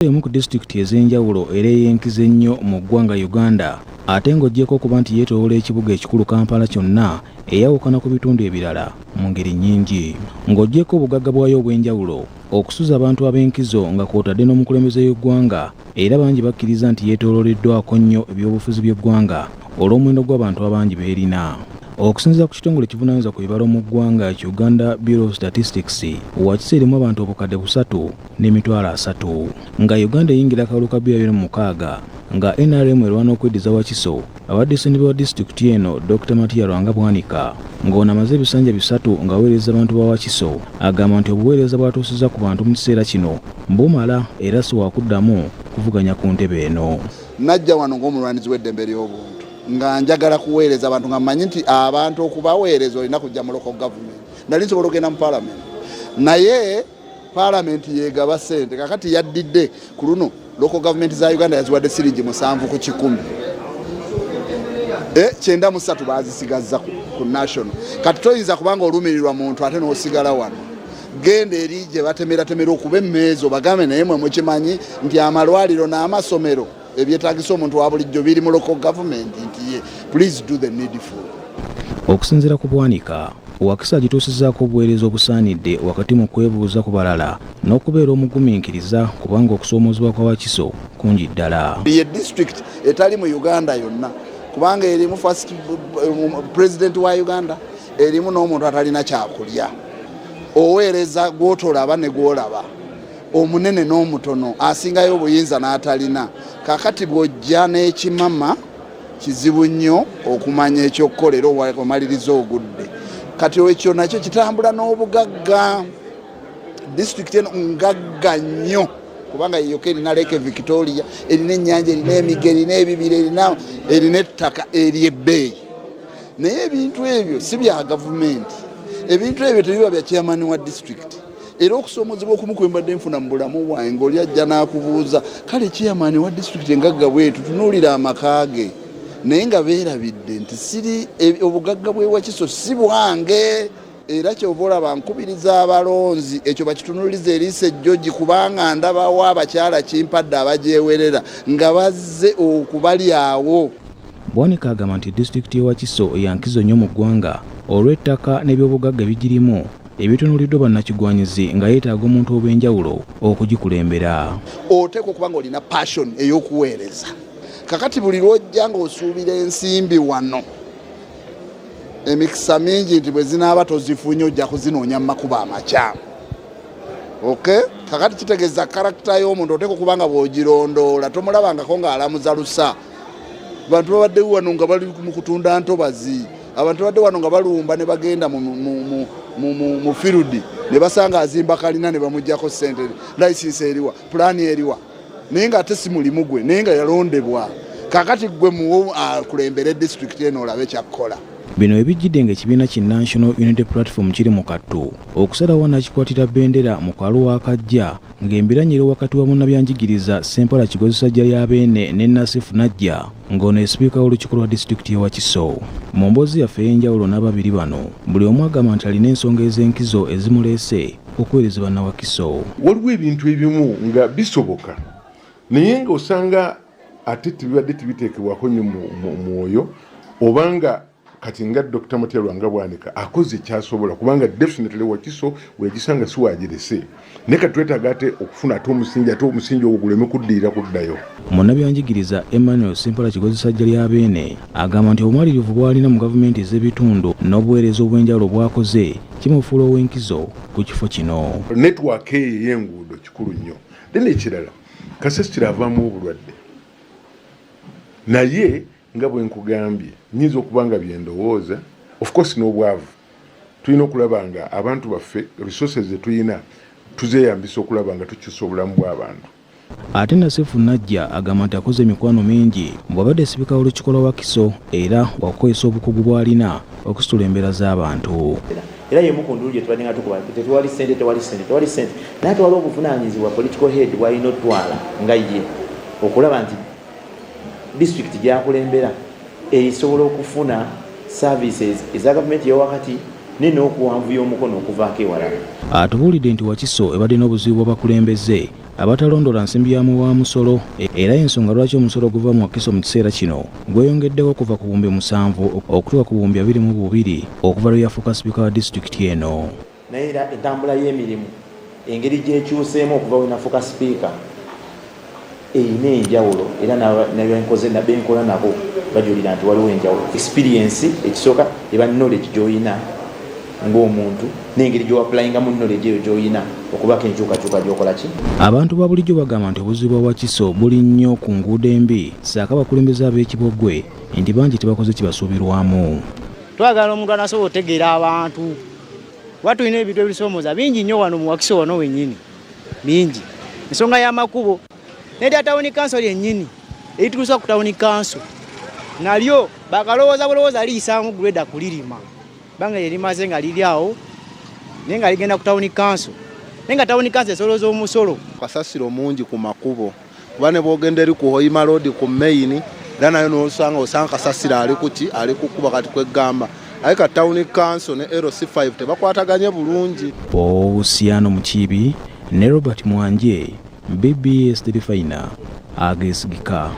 Emu ku disitulikiti ez'enjawulo era ey'enkizo ennyo mu ggwanga Uganda, ate ng'oggyeko okuba nti yeetooloola ekibuga ekikulu Kampala kyonna, eyawukana ku bitundu ebirala mu ngeri nnyingi. Ng'oggyeko obugagga bwayo obw'enjawulo, okusuza abantu ab'enkizo nga kw'otadde n'omukulembeze w'eggwanga, era bangi bakkiriza nti yeetoolooleddwako nnyo ebyobufuzi by'eggwanga olw'omuwendo gw'abantu abangi b'erina. Okusinziira ku kitongole ekivunaanyizibwa ku bibalo mu ggwanga ki Uganda Bureau of Statistics, Wakiso erimu abantu 330,000. Nga Uganda eyingira akalulu ka 2026 nga NRM erwana okweddiza Wakiso, abadde ssentebe wa disitulikiti eno Dokita Matia Lwanga Bwanika, ng'ono amaze ebisanja 3 ng'aweereza abantu ba Wakiso, agamba nti obuweereza bw'atuusizza ku bantu mu kiseera kino bumala era si waakuddamu kuvuganya ku ntebe eno. Najja wano ng'omulwanizi w'eddembe ly'obuntu nga njagala kuweereza abantu, nga mmanyi nti abantu okubaweereza olina kujja mu local government. Nali nsobola okugenda mu parliament, naye parliament yegaba ssente. Kakati yaddidde ku luno local government za Uganda yaziwadde siringi 7 ku 100, 93 bazisigazza ku national. Kati toyinza kubanga olumirirwa muntu ate n'osigala wano. Genda eri gye batemeratemera okuba emmeeza, obagambe, naye mwe mukimanyi nti amalwaliro n'amasomero ebyetagisa omuntu wa bulijjo biri mu local government, nti ye please do the needful. Okusinziira ku Bwanika, Wakiso agituusizzaako obuweereza obusaanidde wakati mu kwebuuza ku balala n'okubeera omugumiikiriza, kubanga okusoomoozebwa kwa Wakiso kungi ddala. Ye district etali mu Uganda yonna, kubanga erimu first president wa Uganda, erimu n'omuntu atalina kyakulya. Oweereza gwotolaba ne gwolaba, omunene n'omutono, asingayo obuyinza n'atalina. Kakati bw'ojja n'ekimama, kizibu nnyo okumanya ekyokukola era omaliriza ogudde. Kati ekyo nakyo kitambula n'obugagga. Disitulikiti eno ngagga nnyo, kubanga yeyoka erina Lake Victoria, erina ennyanja, erina emiga, erina ebibira, erina ettaka eryebbeeyi. Naye ebintu ebyo si bya gavumenti, ebintu ebyo tebiba bya chairman wa disitulikiti. Era okusoomozebwa okumu kwe mbadde nfuna mu bulamu bwange, ng'oli ajja n'akubuuza, kale chairman wa disitulikiti engagga bwetu, tunuulira amaka ge, naye nga beerabidde nti siri obugagga bw'ewakiso si bwange. Era kyova olaba nkubiriza abalonzi ekyo bakitunuliza eriiso ejjogi, kubanga ndabawo abakyala kimpadde abagyewerera nga bazze okubalyawo. Bwanika agamba nti disitulikiti y'e Wakiso ya nkizo nnyo mu ggwanga olw'ettaka n'ebyobugagga ebigirimu ebitunuuliddwa bannakigwanyizi, nga yeetaaga omuntu ow'enjawulo okugikulembera. Oteekwa okuba nga olina passion ey'okuweereza. Kakati buli lw'ojja ng'osuubira ensimbi wano, emikisa mingi nti bwe zinaaba tozifunye, ojja kuzinoonya mu makubo amakyamu. Ok, kakati kitegeeza character y'omuntu oteekwa okuba nga bw'ogirondoola tomulabangako ng'alamuza lusa. Bantu babadde wano nga bali mu kutunda ntobazi, abantu babadde wano nga balumba ne bagenda mu field ne basanga azimba kalina ne bamugjako sente, license eriwa, pulaani eriwa, naye nga ate si mulimu gwe, naye nga yalondebwa. Kakati gwe muwo akulembere disitulikiti eno, olabe kyakkola. Bino ebijjidde ng'ekibiina ki National Unity Platform kiri mu kattu okusalawo anakikwatira bendera mu kaluwa akajja, ng'embiranye eri wakati wa munnabyanjigiriza Ssempala Kigozi Sajjalyabeene ne Nasifu Najja, ng'ono ye sipiika w'olukiiko lwa disitulikiti y'e Wakiso. Mu mboozi yaffe ey'enjawulo n'ababiri bano, buli omu agamba nti alina ensonga ez'enkizo ezimuleese okuweereza bannawakiso. Waliwo ebintu ebimu nga bisoboka, naye ng'osanga ate tebibadde tebiteekebwako nnyo mwoyo, obanga kati nga Dr. Matia Lwanga Bwanika akoze kyasobola, kubanga definitely Wakiso weyagisanga si wagirese, naye kati twetaaga ate okufuna ate omusingi, ate omusingi ogwo guleme kuddirira kuddayo. Munnabyanjigiriza Emmanuel Ssempala Kigozi Sajjalyabeene agamba nti obumalirivu bw'alina mu gavumenti ez'ebitundu n'obuweereza obw'enjawulo bw'akoze kimufuula ow'enkizo ku kifo kino. Network eyo ey'enguudo kikulu nnyo. Then ekirala, kasasiro avaamu obulwadde, naye nga bwe nkugambye, nyinza okuba nga byendowooza. Of course n'obwavu, tulina okulaba nga abantu baffe resources zetulina tuzeeyambisa okulaba nga tukyusa obulamu bw'abantu. Ate Nasifu Najja agamba nti akoze emikwano mingi bw'abadde sipiika w'olukiiko lwa Wakiso, era wakukozesa obukugu bw'alina okusitula embeera z'abantu. Era yemu ku ndulu gye tubadde nga tukuba nti tetwali ssente, tewali ssente, tewali ssente, naye ate waliwo obuvunaanyizibwa political head bw'alina otwala nga ye okulaba nti disitulikiti gy'akulembera esobola okufuna services eza gavumenti ey'owakati naye n'okuwanvuya omukono okuvaako ewalala. Atubuulidde nti Wakiso ebadde n'obuzibu bw'abakulembeze. abatalondola nsimbi ya muwa musolo, era ensonga lwaki omusolo oguva mu Wakiso mu kiseera kino gweyongeddeko okuva ku 7,000 okutuuka ku 22,000 okuva lwe yafuuka sipiika wa disitulikiti eno. Naye era entambula y'emirimu engeri gyekyuseemu okuva we nafuuka sipiika erina enjawulo, era nabenkoze benkola nabo bajulira nti waliwo enjawulo. Experience ekisooka eba knowledge gy'olina ng'omuntu n'engeri gy'oapplyingamu knowledge eyo gy'olina okubaako enkyukakyuka gy'okola ki. Abantu ba bulijjo bagamba nti obuzibu bwa Wakiso buli nnyo ku nguudo embi ssaako abakulembeze ab'ekibogwe nti bangi tebakoze kibasuubirwamu. Twagala omuntu anasobola otegeera abantu, kuba tulina ebintu ebisoomooza bingi nnyo wano mu Wakiso wano wennyini bingi. Ensonga y'amakubo n'erya tawuni kanso lyennyini erituusa ku tawuni kanso nalyo bakalowooza bulowooza liyisaamu greda kulirima, banga lyerimaze nga liri awo naye nga ligenda ku tawuni kanso, naye nga tawuni kanso esolooza omusolo. Kasasiro mungi ku makubo, kuba ne bwogenda eri ku Hoima Road ku main era nayo nosanga osanga kasasiro ali kuki ali kukuba. Kati kwegamba aye ka tawuni kanso ne LC5 tebakwataganye bulungi. Osiano Mukiibi ne Robert Mwanje, BBS Terefayina ageesigika.